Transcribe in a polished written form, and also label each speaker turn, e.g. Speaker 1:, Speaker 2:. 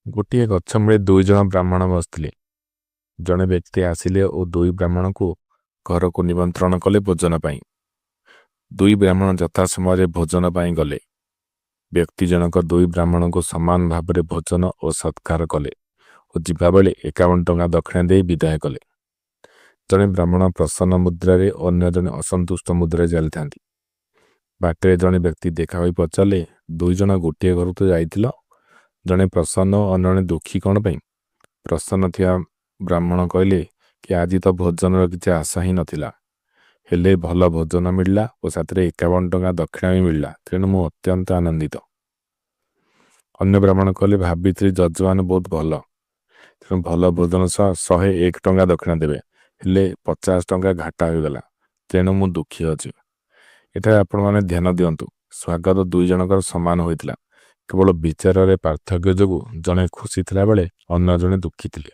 Speaker 1: ଗୋଟିଏ ଗଛ ମୂଳେ ଦୁଇଜଣ ବ୍ରାହ୍ମଣ ବସିଥିଲେ। ଜଣେ ବ୍ୟକ୍ତି ଆସିଲେ ଓ ଦୁଇ ବ୍ରାହ୍ମଣଙ୍କୁ ଘରକୁ ନିମନ୍ତ୍ରଣ କଲେ ଭୋଜନ ପାଇଁ। ଦୁଇ ବ୍ରାହ୍ମଣ ଯଥା ସମୟରେ ଭୋଜନ ପାଇଁ ଗଲେ। ବ୍ୟକ୍ତି ଜଣକ ଦୁଇ ବ୍ରାହ୍ମଣଙ୍କୁ ସମାନ ଭାବରେ ଭୋଜନ ଓ ସତ୍କାର କଲେ ଓ ଯିବାବେଳେ 51 ଟଙ୍କା ଦକ୍ଷିଣା ଦେଇ ବିଦାୟ କଲେ। ଜଣେ ବ୍ରାହ୍ମଣ ପ୍ରସନ୍ନ ମୁଦ୍ରାରେ ଓ ଅନ୍ୟ ଜଣେ ଅସନ୍ତୁଷ୍ଟ ମୁଦ୍ରାରେ ଚାଲିଥାନ୍ତି। ବାଟରେ ଜଣେ ବ୍ୟକ୍ତି ଦେଖା ହୋଇ ପଚାରିଲେ, ଦୁଇ ଜଣ ଗୋଟିଏ ଘରକୁ ତ ଯାଇଥିଲ, ଜଣେ ପ୍ରସନ୍ନ ଓ ଅନ୍ୟ ଜଣେ ଦୁଃଖୀ କ'ଣ ପାଇଁ? ପ୍ରସନ୍ନ ଥିବା ବ୍ରାହ୍ମଣ କହିଲେ କି ଆଜି ତ ଭୋଜନର କିଛି ଆଶା ହିଁ ନଥିଲା, ହେଲେ ଭଲ ଭୋଜନ ମିଳିଲା ଓ ସାଥିରେ 51 ଟଙ୍କା ଦକ୍ଷିଣା ବି ମିଳିଲା, ତେଣୁ ମୁଁ ଅତ୍ୟନ୍ତ ଆନନ୍ଦିତ। ଅନ୍ୟ ବ୍ରାହ୍ମଣ କହିଲେ, ଭାବିଥିଲି ଯଜମାନ ବହୁତ ଭଲ, ତେଣୁ ଭଲ ଭୋଜନ ସହ 101 ଟଙ୍କା ଦକ୍ଷିଣା ଦେବେ, ହେଲେ 50 ଟଙ୍କା ଘାଟା ହୋଇଗଲା, ତେଣୁ ମୁଁ ଦୁଃଖୀ ଅଛି। ଏଠାରେ ଆପଣମାନେ ଧ୍ୟାନ ଦିଅନ୍ତୁ, ସ୍ୱାଗତ ଦୁଇ ଜଣଙ୍କର ସମାନ ହୋଇଥିଲା, କେବଳ ବିଚାରରେ ପାର୍ଥକ୍ୟ ଯୋଗୁଁ ଜଣେ ଖୁସି ଥିଲାବେଳେ ଅନ୍ୟ ଜଣେ ଦୁଃଖୀ ଥିଲେ।